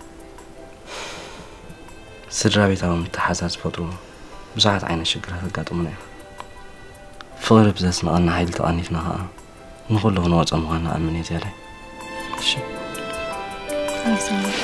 ስድራ ቤታዊ ምትሓዛዝ ዝፈጥሩ ብዙሓት ዓይነት ሽግራት ከጋጥሙና እዮም። ፍቕሪ ብዘስንቐና ሓይሊ ተቐኒፍና ኸኣ ንኹሉ ክንወጾ ምዃንና እኣምን እየ ዝያዳይ። እሺ። ኣይሰማዕን።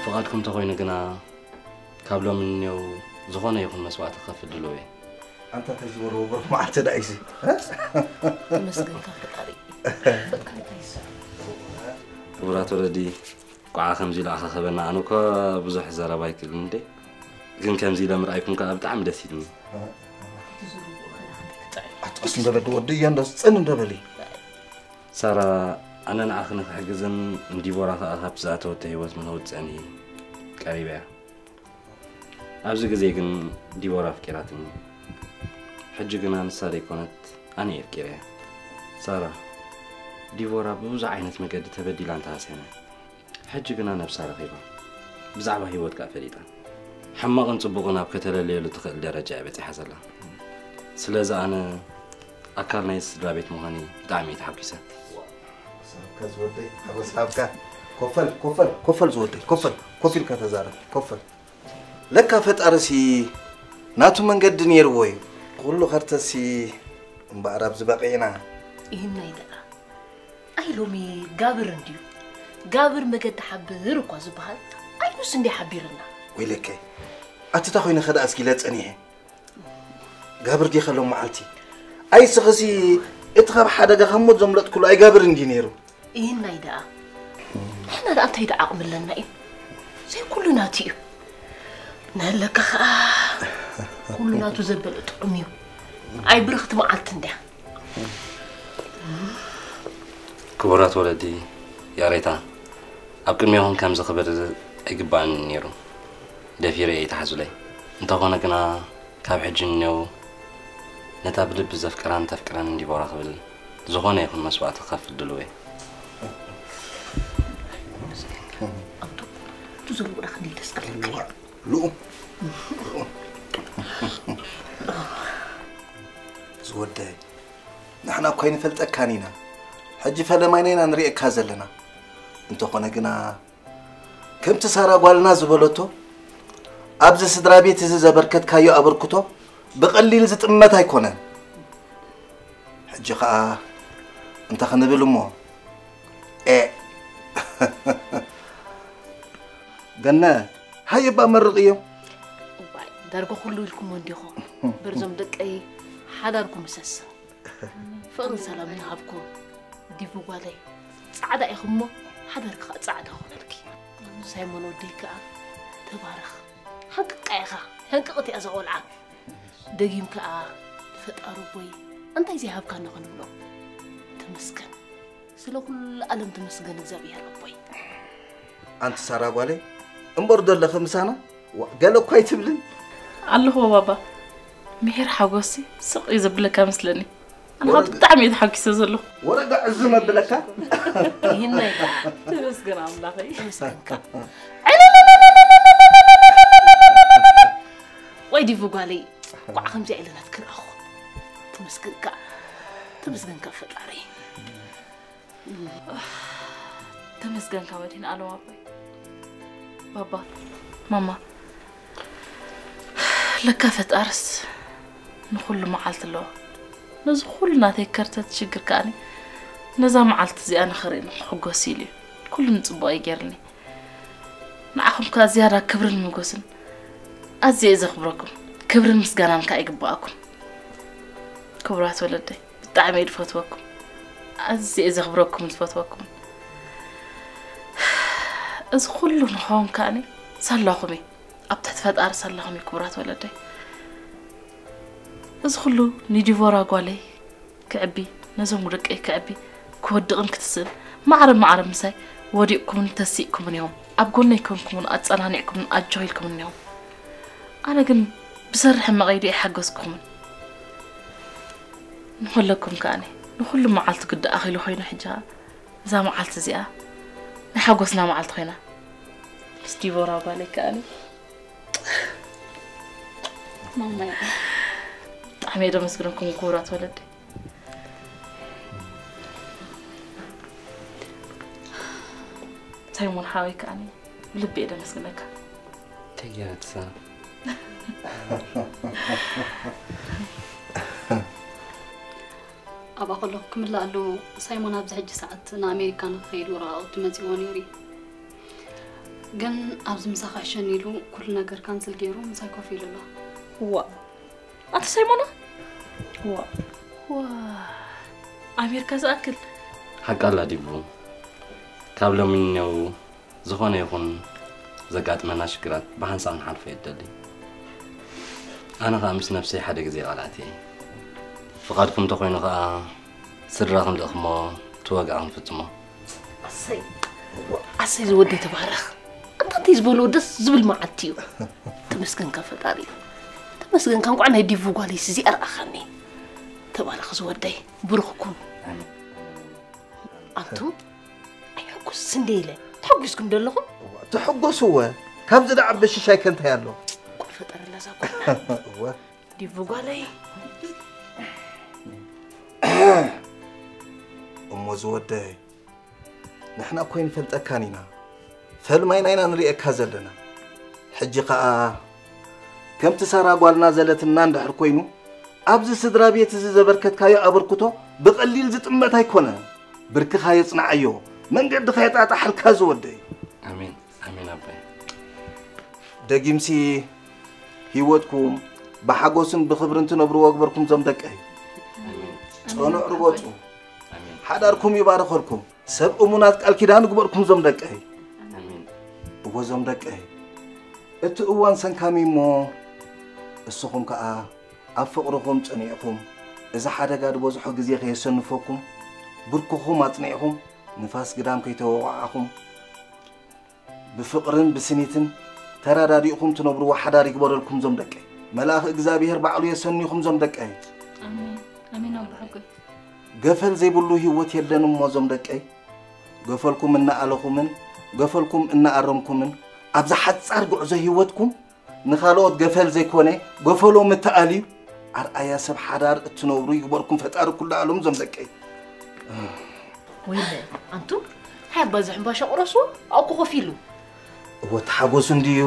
ፍቓድኩም ተኾይኑ ግና፣ ካብ ሎሚ ንኔው ዝኾነ ይኹን መስዋእቲ ክኸፍል ድሉው እየ። ኣንታ ተዝበርዎ ብሩኽ መዓልቲ ደኣ እዩ እዚ። ተመስገንካ ፈጣሪ። ክቡራት ወለዲ፣ ቆዓ ከምዚ ኢሉ ኣኻኸበና። ኣነ እኮ ብዙሕ ዘረባ ኣይክእልን እንዴ፣ ግን ከምዚ ኢለ ምርኣይኩም ከኣ ብጣዕሚ ደስ ኢልኒ። ኣትቆስ እንደ በሊ ወዲ እያ እንደ ጽን እንደ በሊ። ሳራ፣ ኣነ ንዓኺ ንኽሕግዝን ንዲቦራ ከኣ ካብቲ ዝኣተወቶ ህይወት ንኸውጽእን እየ ቀሪበያ። ኣብዚ ግዜ ግን ዲቦራ ኣፍቂራትኒ። ሕጂ ግና ንሳ ዘይኮነት ኣነ እየ ኣፍቂረያ። ሳራ፣ ዲቮራ ብብዙሕ ዓይነት መገዲ ተበዲላ እንተሃስያና፣ ሕጂ ግና ነብሳ ረኺባ ብዛዕባ ህይወት ከኣ ፈሊጣ፣ ሕማቕን ጽቡቕን ኣብ ከተለለየሉ ትኽእል ደረጃ እያ በጺሓ ዘላ። ስለዚ ኣነ ኣካል ናይ ስድራ ቤት ምዃነይ ብጣዕሚ እየ ተሓጒሰ። ሓጎስካ ዝወደይ፣ ሓጎስ ሃብካ። ኮፈል፣ ኮፈል፣ ኮፈል ዝወደይ፣ ኮፈል፣ ኮፍ ኢልካ ተዛረብ፣ ኮፈል። ለካ ፈጣርሲ ናቱ መንገዲ ነይርዎ እዩ። ኩሉ ከርተሲ እምበኣር ኣብዚ በቒዕና። ይህናይ ደኣ። ኣይ ሎሚ ጋብር እንድዩ። ጋብር መገዲ ሓብር እኳ ዝበሃል ኣይኑስ እንድያ ሓቢርና። ወይለከ፣ ኣቲ እንታይ ኮይነ ከ ደኣ እስኪ ኢለ ጸኒሐ። ጋብር ዲኸ ሎም መዓልቲ? ኣይ ስኽሲ እቲ ካብ ሓደጋ ካብ ሞት ዘምለጥኩሉ ኣይጋብር እንድዩ ነይሩ። ይህናይ ደኣ። ንሕና ደኣ እንታይ ደኣ ዓቕሚ ኣለና እዩ? ዘይኩሉ ናቱ እዩ። ንህለካ ኸኣ ኩሉ ናቱ ዘበለ ጥዑም እዩ። ኣይ ብርኽቲ መዓልቲ እንድያ። ክቡራት ወለዲ፣ ያሬታ ኣብ ቅድሜኹም ከምዚ ክብል ኣይግባእን ነይሩ። ደፊረ እየ፣ ይትሓዙለይ። እንተኾነ ግና ካብ ሕጂ ንኔው ነታ ብልቢ ዘፍቅራን ተፍቅረንን ዲቦራ ክብል ዝኾነ ይኹን መስዋእቲ ክኸፍል ድሉው እየ። ኣንቱ፣ እቱ ዘሎ ወዳ ክንደይ ደስ ክብለካ እዩ። ልኡ። ዝወደይ፣ ንሕና እኮ ኣይንፈልጠካን ኢና። ሕጂ ፈለማይና ኢና ንርእየካ ዘለና። እንተኾነ ግና፣ ከምቲ ሳራ ጓልና ዝበለቶ፣ ኣብዚ ስድራ ቤት እዚ ዘበርከትካዮ ኣበርክቶ ብቐሊል ዝጥመት ኣይኮነን። ሕጂ ኸኣ እንታይ ክንብል እሞ? ኤ። ገነ፣ ሃየ እባ መርቕዮ። እዋይ፣ ዳርጋ ኩሉ ኢልኩሞ እንዲኹም። በርዞም ደቀይ፣ ሓዳርኩም ይሰስን። ፍቕርን ሰላምን ይሃብኩም። ዲቡ ጓለይ፣ ጻዕዳ ኢኹም እሞ ሓዳርኪ ኸኣ ጻዕዳ ይኹነልኪ። ሳይሞን ወደይ ከኣ ተባረኽ። ሓንቅቕካ ኢኻ፣ ሕንቅቕቲ እያ እዛ ቖልዓ። ደጊም ከኣ ንፈጣሪ ኣቦይ እንታይ ዘይሃብካና ክንብሎ። ተመስገን። ስለ ኩሉ ዓለም ተመስገን እግዚኣብሔር ኣቦይ። ኣንቲ ሳራ ጓለይ፣ እምበር ዶ ኣለኺ ምሳና? ዋ፣ ገለ እኳ ኣይትብልን። ኣለኹ ባባ። ምሒር ሓጎስሲ ስቕ እዩ ዘብለካ መስለኒ። ኣነ ወረ-፣ ብጣዕሚ እየ ተሓጒሰ ዘለኹ። ወረዳ ዕዝም ኣብለካ። ይህናይ ደኣ። ተመስገን ኣምላኸይ። ተመስገንካ። ወይ ዲቡ ጓለይ፣ ቋዕ ከምዚኣ ኢለናት ክንኣኹ። ተመስገንካ። ተመስገንካ ፈጣሪ። ተመስገንካ መድህን ኣለም ኣቦይ። ባባ፣ ማማ፣ ለካ ፈጣርስ ንኹሉ መዓልቲ ኣለዎ። ነዚ ኩሉ ናተይ ከርተት ሽግር ከኣኒ ነዛ መዓልቲ እዚኣ ንኽርኢ ንክሕጎስ ኢሉ እዩ። ኩሉ ንጽቡቕ እዩ ገይርኒ። ንዓኹም ከኣ ዝያዳ ክብርን ሞገስን ኣዝየ እየ ዘኽብረኩም። ክብርን ምስጋናን ከኣ ይግብኣኩም። ክቡራት ወለደይ፣ ብጣዕሚ እየ ዝፈትወኩም። ኣዝየ እየ ዘኽብረኩምን ዝፈትወኩምን። እዚ ኩሉ ንኸውን ከኣኒ ሳላኹም እዩ። ኣብ ትሕቲ ፈጣሪ ሳላኹም እዩ፣ ክቡራት ወለደይ። እዚ ኩሉ ንዲቮራ ጓለይ ክዕቢ፣ ነዞም ደቀይ ክዕቢ፣ ክወድቕን ክትስእን፣ ማዕረ ማዕረ ምሳይ ወዲቕኩምን ተሲእኩምን ኢኹም። ኣብ ጎነይ ኮንኩምን ኣጸናኒዕኩምን ኣጆኺ ኢልኩምን ኢኹም። ኣነ ግን ብሰርሕ መቐይዲ ኣይሓገዝኩኹምን። ንኹለኩም ከኣኒ፣ ንኹሉ መዓልቲ ግዲ ኣኺሉ ኮይኑ ሕጂ እዛ መዓልቲ እዚኣ ናይ ሓጎስና መዓልቲ ኮይና። ምስ ዲቦራ ጓለይ ከኣኒ። ማማይ። ብጣዕሚ እየ ደመስግነኩም ክቡራት ወለዲ። ሳይሞን ሓወይ ከኣኒ ብልቢ እየ ደመስግነካ። ተጋትሳ። ኣብኣ ከለኹ ክምላእ ኣለዎ። ሳይሞን ኣብዚ ሕጂ ሰዓት ንኣሜሪካ ንክኸይድ ወረቓቕቲ መጺእዎ ነይሩ እዩ። ግን ኣብዚ ምሳኻ ይሸኒ ኢሉ ኩሉ ነገር ካንስል ገይሩ ምሳይ ኮፍ ኢሉ ኣሎ። እዋ፣ ኣቲ ሳይሞና? እዋ። ዋ፣ ኣሜሪካ ዝኣክል? ሓቂ ኣላ ዲቡ። ካብ ሎሚ ንኔው ዝኾነ ይኹን ዘጋጥመና ሽግራት ብሓንሳእ ክንሓልፎ እየ ዝደሊ። ኣነ ኸኣ ምስ ነብሰይ ሓደ ግዜ ቃል ኣትየ። ፍቓድኩም እንተኾይኑ ኸኣ ስድራኹም ልእኽሞ እቲ ወግዒ ክንፍጽሞ። ኣሰይ፣ ኣሰይ ዝወደይ ተባረኽ። ኣንታ እንታይ ዝበልዎ ደስ ዝብል መዓልቲ እዩ። ተመስገንካ ፈጣሪ። መስገንካ እንኳዕ ናይ ዲቡ ጓለይስ እዚኣ ረኣኻኒ። ተባረኽ ዝወደይ፣ ብሩኽ ኩን። ኣንቱም ኣይሕጉስ እንደ ኢለ ተሐጒስኩም ዶ ኣለኹም? ትሕጎስዎ። ካብዚ ደኣ ዓቢ ሽሻይ ከ እንታይ ኣሎ? እንኳዕ ፈጠረላ እዛ ጓል። እወ። ዲቡ ጓለይ። እሞ ዝወደይ፣ ንሕና እኮ ኣይንፈልጠካን ኢና። ፈልማይና ኢና ንርእየካ ዘለና። ሕጂ ኸኣ ከምቲ ሳራ ጓልና ዘለትና እንድሕር ኮይኑ፣ ኣብዚ ስድራ ቤት እዚ ዘበርከትካዮ ኣበርክቶ ብቐሊል ዝጥመት ኣይኮነን። ብርክኻ የጽንዓዮ፣ መንገድኻ የጣጣሓልካ ዝወደይ። ኣሜን፣ ኣሜን ኣባይ። ደጊምሲ ህይወትኩም ብሓጎስን ብኽብርን ትነብርዎ ግበርኩም ዞም ደቀይ። ኣሜን። ጸኑዕ ርገጹ። ኣሜን። ሓዳርኩም ይባርኸልኩም። ሰብ እሙናት ቃል ኪዳን ግበርኩም ዞም ደቀይ። ኣሜን። እወ ዞም ደቀይ፣ እቲ እዋን ሰንካሚ እሞ እስኹም ከኣ ኣብ ፍቕርኹም ጸኒዕኹም፣ እዚ ሓደጋ ዝበዝሖ ግዜ ከየሰንፈኩም፣ ብርክኹም ኣጽኒዕኹም፣ ንፋስ ግዳም ከይተወቕዓኹም፣ ብፍቕርን ብስኒትን ተረዳዲእኹም ትነብርዎ ሓዳር ይግበረልኩም ዞም ደቀይ። መልኣኽ እግዚኣብሔር ባዕሉ የሰንይኹም ዞም ደቀይ። ኣሜን። ኣሜን ኣቦ ሓጎይ። ገፈል ዘይብሉ ህይወት የለን እሞ ዞም ደቀይ። ገፈልኩም እናኣለኹምን ገፈልኩም እናኣረምኩምን ኣብዛ ሓጻር ጉዕዞ ህይወትኩም ንኻልኦት ገፈል ዘይኮነ ገፈሎም ምትኣል እዩ። ኣርኣያ ሰብ ሓዳር እትነብሩ ይግበርኩም ፈጣሪ ኩሉ ዓለም ዞም ደቀይ። ወይለ፣ ኣንቱም፣ ሃይ ኣባዚ ሕምባሻ ቁረሱ፣ ኣብኩ ኮፍ ኢሉ። እወ፣ ተሓጎሱ እንድዩ፣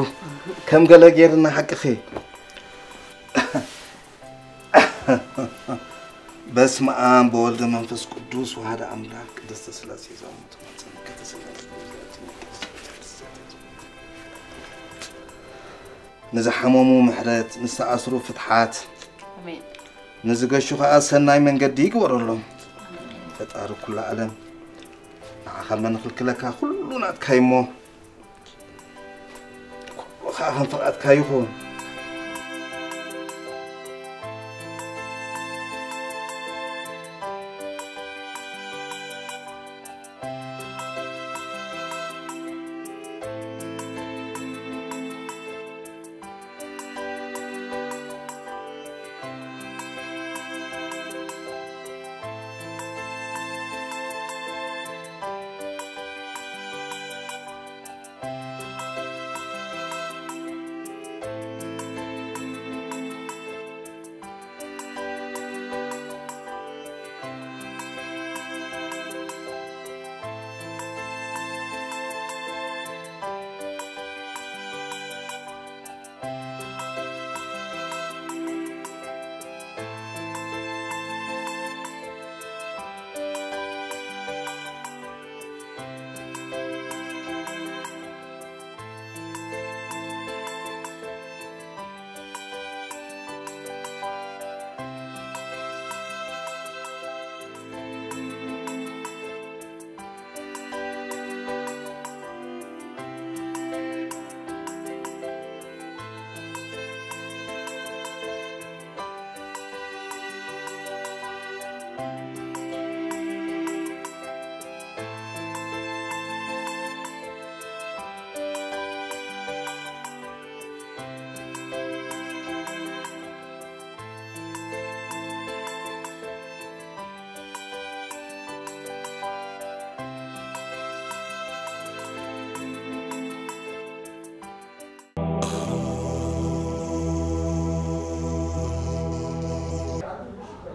ከም ገለ ጌርና ሓቅኺ። በስመ ኣብ ወወልድ መንፈስ ቅዱስ ወሓደ ኣምላክ ቅድስተ ስላሴ ዛሙት ማፀን ከተሰላሴ ንዝሓመሙ ምሕረት፣ ንዝተኣስሩ ፍትሓት፣ ኣሜን። ንዝገሹ ኸኣ ሰናይ መንገዲ ይግበረሎም። ኣሜን። ፈጣሪ ኩሉ ዓለም ንዓኻ መን ክልክለካ፣ ኩሉ ናትካ እዩ እሞ፣ ኩሉ ኸኣ ከም ፍቓድካ ይኹን።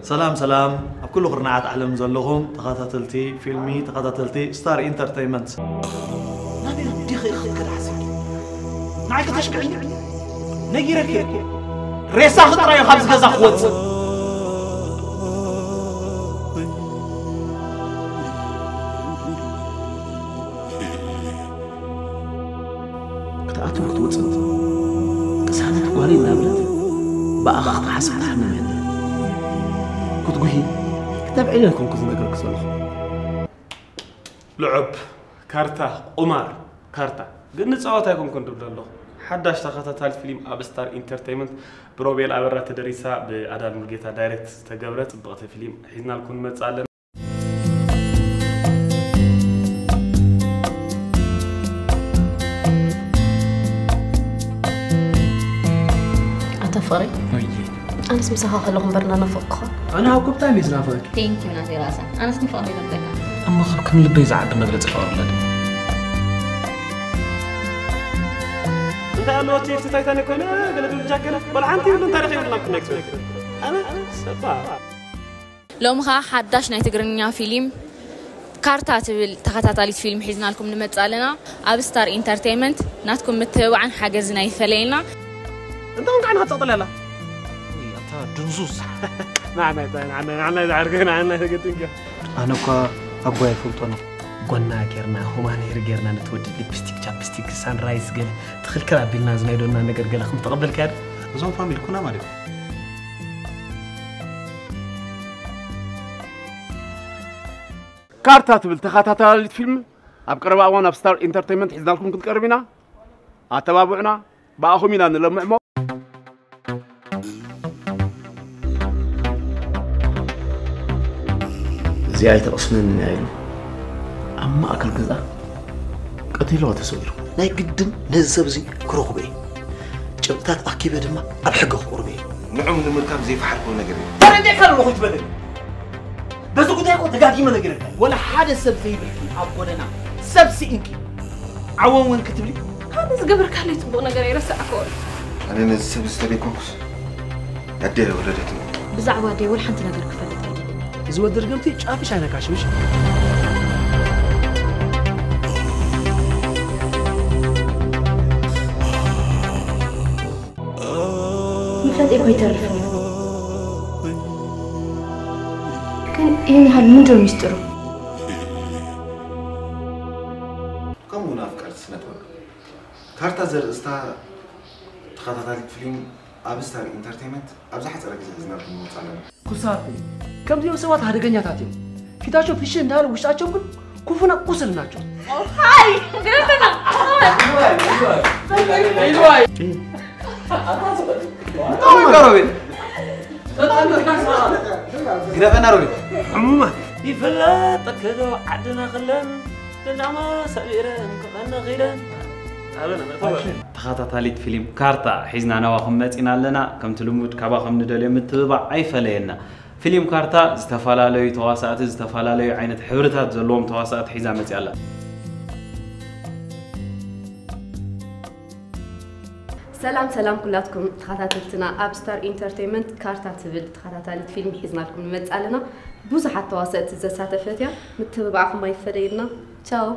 ሰላም ሰላም፣ ኣብ ኩሉ ኩርናዓት ዓለም ዘለኹም ተኸታተልቲ ፊልሚ፣ ተኸታተልቲ ስታር ኢንተርተይመንት። ናበይ ወዲኺ ኢኺ ክትከድ ሓሲብኪ? ንዓይ ከተሽክዕኒ? ነጊረኪ እኮ። ሬሳኺ ጥራይ እዩ ካብዚ ገዛ ክወጽእ። ክትኣትውን ክትወፅን ቅሳነት ጓለይ እናበለት ብኣኻ ክትሓስብ ትሓምም እያ። ክትጉሂ ክተብዕሊ ኣይኮንኩ ዝነግረኪ ዘለኹ። ልዑብ፣ ካርታ፣ ቁማር፣ ካርታ ግን ንፃወት ኣይኮንኩን ድብል ኣለኹ። ሓዳሽ ተኸታታሊ ፊልም ኣብ ስታር ኢንተርተይመንት ብሮቤል ኣበራ ተደሪሳ ብኣዳን ሙሉጌታ ዳይሬክት ዝተገብረ ፅብቕቲ ፊልም ሒዝናልኩም ንመፅእ ኣለና። ኣታ ፍቕረይ፣ ወይ። ምሳኻ ከለኹ እምበር እናናፈቕኩኻ። ኣነ ሃብኮብ ብጣዕሚ እየ ዝናፍቐኪ። Thank you ናተይ ራእሳ። ኣነስ ንፍቕሪ ይበልጸካ። እሞ ከም ልበይ ዝዓቢ መግለጺ ፍቕሪ ኣለኒ። እንታይ ኣለዎ እቲ ታይታኒክ ኮይነ ገለ ዝብል ጃክ ገለ ቆልዓ ሓንቲ ይብልን ታሪኽ ይብልና ክነክስ ኣነ ሰባ ሎሚ ኸኣ ሓዳሽ ናይ ትግርኛ ፊልም ካርታ ትብል ተኸታታሊት ፊልም ሒዝናልኩም ንመጽእ ኣለና። ኣብ ስታር ኢንተርቴይመንት ናትኩም ምትብባዕን ሓገዝን ኣይፈለየና። እንታውን ከዓ ንኸትፀቕጥል ያላ ኣታ ድንዙዝ። ንዓናይ ንዓናይ ንዓናይ ዝዓርገ ንዓናይ ተገጥንከ ኣነ እኳ ኣቦይ ኣይፈልጦን። ጎና ጌርና ሁማን ሄር ጌርና ንትወድድ ሊፕስቲክ ቻፕስቲክ ሳንራይስ ገለ ትኽልክል ኣቢልና ዝናይዶና ነገር ገለ ከም ተቐበልካያ ዶ? እዞም ፋሚሊ ኩና ማለት እዩ። ካርታ ትብል ተኸታታሊት ፊልም ኣብ ቀረባ እዋን ኣብ ስታር ኢንተርቴይመንት ሒዝናልኩም ክንቀርብ ኢና። ኣተባብዑና፣ ብኣኹም ኢና ንለምዕሞ። እዚኣ ኣይተቐስነንን እያ ኢሉ ኣብ ማእከል ገዛ ቀቲልዋ ተሰዊሩ። ናይ ግድን ነዚ ሰብ እዚ ክረኽቦ እየ። ጭብጥታት ኣኪበ ድማ ኣብ ሕጊ ክቕርቦ እየ። ንዕኡ ንምርካብ ዘይፈሓርክዎ ነገር የለን። ተረዲእካ ኣለኹ ትበለኒ። በዚ ጉዳይ እኮ ደጋጊመ ነጊረካ። ወላ ሓደ ሰብ ዘይብልኪ ኣብ ጎደና ሰብ ስኢንኪ ዓወን ወን ክትብሊ። ሓደ ዝገበርካለይ ጽቡቕ ነገር ኣይረሳዕክዎን። ኣነ ነዚ ሰብ እዚ ተደይኮንኩስ ኣደይ ኣይወለደትኒ። ብዛዕባ ኣደይ ወላ ሓንቲ ነገር ክፈልጥ ኣይደልን። እዚ ወዲ ርግምቲ ጫፍሽ ኣይነካሽ ምሽ። ምፍላጥ እኮ ይተርፍ እዩ። ግን ይህን ያህል ምንድነው ሚስጥሩ? ከምኡ እውን ኣፍቀርቲ ስነ ጥበብ ካርታ ዘርእስታ ተኸታታሊት ፊልም ኣብ ስታር ኢንተርቴይመንት ኣብ ዝሓፀረ ግዜ ሒዝናልኩም ንመፅእ ኣለና። ኩሳት ከምዚኦም ሰባት ሓደገኛታት እዮም። ፊታቸው ፍሽ እንዳለ ውሽጣቸው ግን ኩፉና ቁስል ናቸው። ሃይ ግረፈና ግረፈና ሮቤል። ሕሙማት ይፍለጥ ጠከዶ ዓድና ክለን ደዳማ ሰቢረን ክቐነ ኺደን ኣበና መእተወ ተኸታታሊት ፊልም ካርታ ሒዝና ናባኹም መጺና ኣለና። ከምቲ ልሙድ ካባኹም ንደልዮ ምትብባዕ ኣይፈለየና። ፊልም ካርታ ዝተፈላለዩ ተዋሳእቲ፣ ዝተፈላለዩ ዓይነት ሕብርታት ዘለዎም ተዋሳእቲ ሒዛ መጺኣ ኣላ። ሰላም ሰላም ኩላትኩም ተኸታተልትና፣ ኣብ ስታር ኢንተርቴይመንት ካርታ ትብል ተኸታታሊት ፊልም ሒዝናልኩም ንመጽእ ኣለና። ብዙሓት ተዋሰእቲ ዘሳተፈት እያ። ምትብባዕኹም ኣይፈለየና። ቻው።